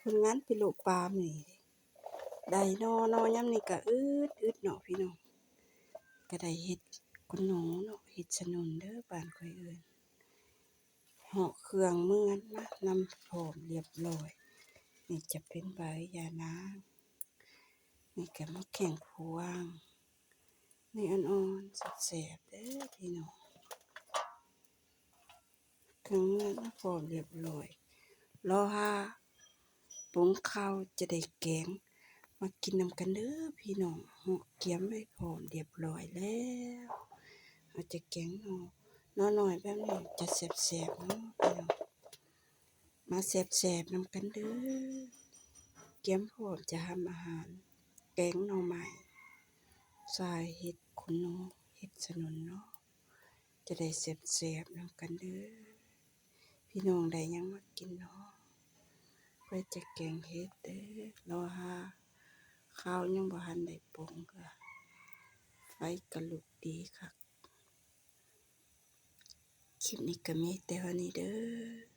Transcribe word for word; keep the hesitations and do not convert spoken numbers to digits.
พิ่นงานไปลูกปามื้อนี้ ได้หน่อ หน่อยามนี้ก็อึดๆเนาะพี่น้อง ก็ได้เห็ดคุณหนูเนาะ เห็ดสนุนเด้อ บ้านข้อยเอิ้น เหาะเครื่องมือมานำพร้อมเรียบร้อย นี่จะเป็นใบยานาง นี่ก็มีแข้งขวาง นี่อ่อนๆ แซ่บๆเด้อพี่น้อง เครื่องมือมาพร้อมเรียบร้อย รอหาปรุงข้าวจะได้แกง มากินนำกันเด้อพี่น้อง เหาะเกียมไว้พร้อมเรียบร้อยแล้ว เอาจะแกงหน่อ หน่อน้อยแบบนี้จะแซ่บๆเนาะพี่น้อง มาแซ่บๆนำกันเด้อ เกียมพร้อมจะทำอาหาร แกงหน่อไม้ ใส่เห็ดคุณหนู เห็ดสนุนเนาะ จะได้แซ่บๆนำกันเด้อ พี่น้องได้หยังมากินเนาะ เพิ่นจะแกงเห็ดเด้อ รอหาข้าวยังบ่ทันได้ปรุงเทื่อ ไฟก็ลุกดีคัก คลิปนี้ก็มีแต่เท่านี้เด้อ